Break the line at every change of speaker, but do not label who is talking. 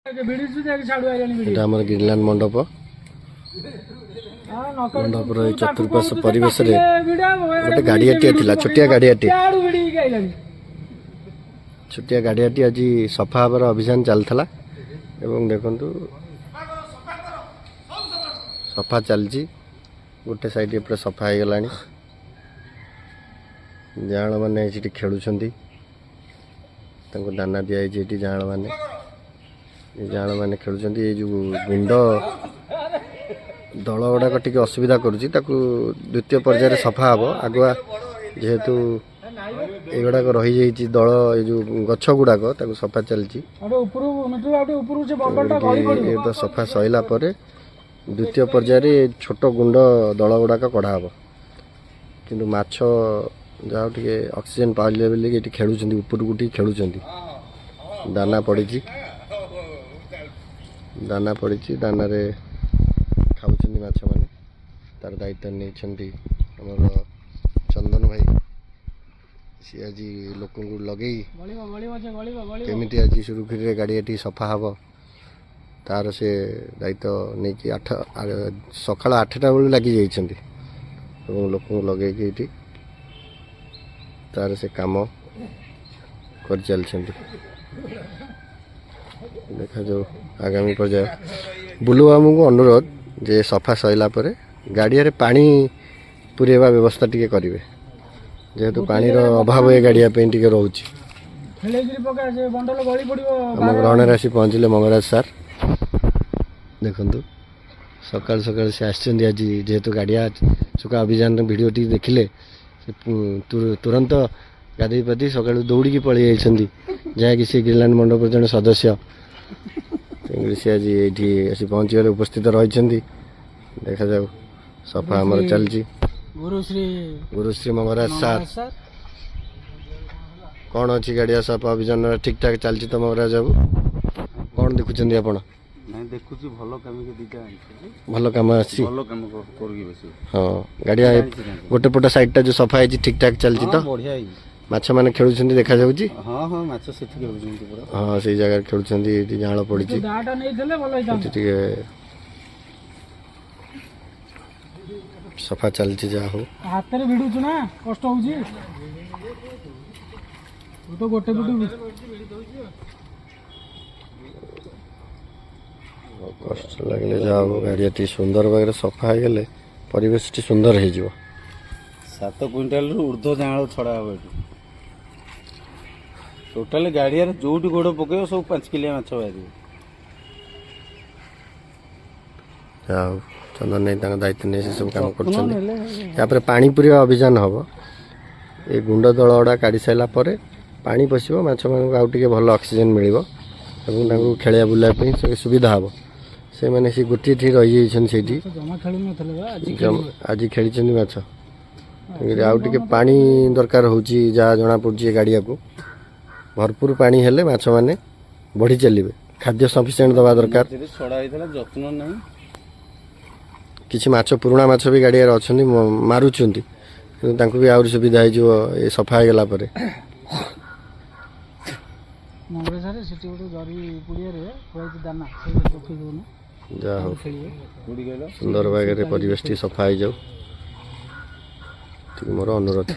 ଏଇଟା ଆମର ଗ୍ରୀନଲ୍ୟାଣ୍ଡ ମଣ୍ଡପ। ମଣ୍ଡପର ଏଇ ଚତୁର୍ପାର୍ଶ୍ୱ ପରିବେଶରେ ଗୋଟେ ଗାଡ଼ିଆଟିଏ ଥିଲା, ଛୋଟିଆ ଗାଡ଼ିଆଟିଏ। ଛୋଟିଆ ଗାଡ଼ିଆଟି ଆଜି ସଫା ହେବାର ଅଭିଯାନ ଚାଲିଥିଲା ଏବଂ ଦେଖନ୍ତୁ, ସଫା ଚାଲିଛି। ଗୋଟେ ସାଇଡ୍ ପୁରା ସଫା ହେଇଗଲାଣି। ଯାଆଁଳମାନେ ସେଠି ଖେଳୁଛନ୍ତି, ତାଙ୍କୁ ଦାନା ଦିଆହେଇଛି ଏଠି। ଯାଆଁଳମାନେ, ଏ ଯାଆଁଳମାନେ ଖେଳୁଛନ୍ତି। ଏଇ ଯେଉଁ ଗୁଣ୍ଡ ଦଳ ଗୁଡ଼ାକ ଟିକେ ଅସୁବିଧା କରୁଛି, ତାକୁ ଦ୍ୱିତୀୟ ପର୍ଯ୍ୟାୟରେ ସଫା ହେବ। ଆଗୁଆ ଯେହେତୁ ଏଗୁଡ଼ାକ ରହିଯାଇଛି ଦଳ, ଏ ଯେଉଁ ଗଛ ଗୁଡ଼ାକ, ତାକୁ ସଫା ଚାଲିଛି। ଏବେ ସଫା ସରିଲା ପରେ ଦ୍ୱିତୀୟ ପର୍ଯ୍ୟାୟରେ ଛୋଟ ଗୁଣ୍ଡ ଦଳ ଗୁଡ଼ାକ କଢ଼ା ହେବ। କିନ୍ତୁ ମାଛ ଯାହା ଟିକେ ଅକ୍ସିଜେନ୍ ପାଇଲେ ବୋଲି ଏଠି ଖେଳୁଛନ୍ତି, ଉପରକୁ ଟିକେ ଖେଳୁଛନ୍ତି। ଦାନା ପଡ଼ିଛି, ଦାନା ପଡ଼ିଛି, ଦାନାରେ ଖାଉଛନ୍ତି ମାଛମାନେ। ତାର ଦାୟିତ୍ୱ ନେଇଛନ୍ତି ଆମର ଚନ୍ଦନ ଭାଇ। ସିଏ ଆଜି ଲୋକଙ୍କୁ ଲଗେଇ କେମିତି ଆଜି ସୁରୁଖୁରୁରେ ଗାଡ଼ିଆଟି ସଫା ହେବ, ତାର ସେ ଦାୟିତ୍ୱ ନେଇକି ସକାଳ 8ଟା ବେଳୁ ଲାଗି ଯାଇଛନ୍ତି ଏବଂ ଲୋକଙ୍କୁ ଲଗେଇକି ଏଇଠି ତାର ସେ କାମ କରିଚାଲିଛନ୍ତି। ଦେଖାଯାଉ ଆଗାମୀ ପର୍ଯ୍ୟାୟ। ବୁଲୁ ବାବୁଙ୍କୁ ଅନୁରୋଧ ଯେ ସଫା ସରିଲା ପରେ ଗାଡ଼ିଆରେ ପାଣି ପୁରେଇବା ବ୍ୟବସ୍ଥା ଟିକେ କରିବେ, ଯେହେତୁ ପାଣିର ଅଭାବ ଏ ଗାଡ଼ିଆ ପାଇଁ ଟିକେ ରହୁଛି। ଆମ ଗ୍ରହଣରେ ଆସି ପହଞ୍ଚିଲେ ମଙ୍ଗରାଜ ସାର୍। ଦେଖନ୍ତୁ, ସକାଳୁ ସକାଳୁ ସେ ଆସିଛନ୍ତି ଆଜି। ଯେହେତୁ ଗାଡ଼ିଆ ଶୁଖା ଅଭିଯାନ ଭିଡ଼ିଓଟି ଦେଖିଲେ, ସେ ତୁରନ୍ତ ଗାଧୋଇ ପାଧୋଇ ସକାଳୁ ଦୌଡ଼ିକି ପଳେଇ ଯାଇଛନ୍ତି, ଯାହାକି ସେ ଗ୍ରୀନଲ୍ୟାଣ୍ଡ ମଣ୍ଡପର ଜଣେ ସଦସ୍ୟ। ତେଣୁକରି ସେ ଆଜି ଏଇଠି ଆସି ପହଞ୍ଚିବାରେ ଉପସ୍ଥିତ ରହିଛନ୍ତି। ଦେଖାଯାଉ, ସଫା ଆମର ଚାଲିଛି।
ଗୁରୁଶ୍ରୀ
ଗୁରୁଶ୍ରୀ ମଙ୍ଗରାଜ ସାର୍, କ'ଣ ଅଛି? ଗାଡ଼ିଆ ସଫା ଅଭିଯାନ ଠିକ୍ ଠାକ୍ ଚାଲିଛି ତ ମଙ୍ଗରାଜ ବାବୁ? କ'ଣ ଦେଖୁଛନ୍ତି ଆପଣ?
ନାଇଁ, ଦେଖୁଛି ଭଲ କାମ ଦିଟା।
ଭଲ କାମ ଆସିଛି।
ଭଲ କାମ କରୁକି ବେଶୀ।
ହଁ, ଗାଡ଼ିଆ ଗୋଟେ ପଟ ସାଇଡ୍ଟା ଯୋଉ ସଫା ହେଇଛି, ଠିକ୍ ଠାକ୍ ଚାଲିଛି ତ?
ବଢିଆ ହେଇଛି।
ମାଛ ମାନେ ଖେଳୁଛନ୍ତି ଦେଖାଯାଉଛି।
ହଁ, ମାଛ ସେଠି ଖେଳୁଛନ୍ତି ପୁରା।
ହଁ, ସେଇ ଜାଗାରେ ଖେଳୁଛନ୍ତି। ଏଠି ଜାଆଁଳ ପଡ଼ିଛି, ଏଠି ଟିକେ ସଫା ଚାଲିଛି, ଯାହା ହଉ।
ହାତରେ ଭିଡୁଛୁ ନା କଷ୍ଟ ହଉଛି ତ ଗୋଟେ ପଟୁ।
କଷ୍ଟ ଲାଗିଲେ ଯାହା ହଉ, ଗାଡ଼ିଆଟି ସୁନ୍ଦର ଭାବରେ ସଫା ହେଇଗଲେ ପରିବେଶଟି ସୁନ୍ଦର ହେଇଯିବ।
7 କୁଇଣ୍ଟାଲରୁ ଉର୍ଦ୍ଧ୍ୱ ଯାଆଁଳ ଛଡ଼ା ହବ ଏଠୁ। ଟୋଟାଲି ଗାଡ଼ିଆରେ ଯୋଉଠି ଗୋଡ଼ ପକେଇବ, ସବୁ 5 କିଲିଆ ମାଛ ବାହାରିବ।
ଯାହା ହଉ, ଚନ୍ଦନ ନେଇ ତାଙ୍କ ଦାୟିତ୍ୱ ନେଇ ସେ ସବୁ କାମ କରୁଛନ୍ତି। ତାପରେ ପାଣି ପୁରିବା ଅଭିଯାନ ହେବ। ଏ ଗୁଣ୍ଡ ଦଳ ଗୁଡ଼ା କାଢ଼ି ସାରିଲା ପରେ ପାଣି ପଶିବ, ମାଛମାନଙ୍କୁ ଆଉ ଟିକେ ଭଲ ଅକ୍ସିଜେନ୍ ମିଳିବ ଏବଂ ତାଙ୍କୁ ଖେଳିବା ବୁଲିବା ପାଇଁ ସେ ସୁବିଧା ହେବ। ସେମାନେ ସେ ଗୋଟିଏ ଠି ରହିଯାଇଛନ୍ତି ସେଇଠି। ଆଜି ଖେଳିଛନ୍ତି ମାଛ। ଆଉ ଟିକେ ପାଣି ଦରକାର ହେଉଛି, ଯାହା ଜଣାପଡ଼ୁଛି। ଏ ଗାଡ଼ିଆକୁ ଭରପୁର ପାଣି ହେଲେ ମାଛମାନେ ବଢ଼ି ଚାଲିବେ। ଖାଦ୍ୟ ସଫିସିଏଣ୍ଟ ଦେବା ଦରକାର।
ଛଡ଼ା ହେଇଥିଲା, ଯତ୍ନ ନାହିଁ।
କିଛି ମାଛ, ପୁରୁଣା ମାଛ ବି ଗାଡ଼ିଆରେ ଅଛନ୍ତି, ମାରୁଛନ୍ତି, କିନ୍ତୁ ତାଙ୍କୁ ବି ଆହୁରି ସୁବିଧା ହେଇଯିବ ଏ ସଫା ହେଇଗଲା ପରେ।
ସେଠି ଗୋଟେ ଜରି ପୁଡ଼ିଆରେ ଦାନା।
ଯାହା ହଉ, ସୁନ୍ଦର ଭାଗରେ ପରିବେଶଟି ସଫା ହେଇଯାଉ, ଏତିକି ମୋର ଅନୁରୋଧ।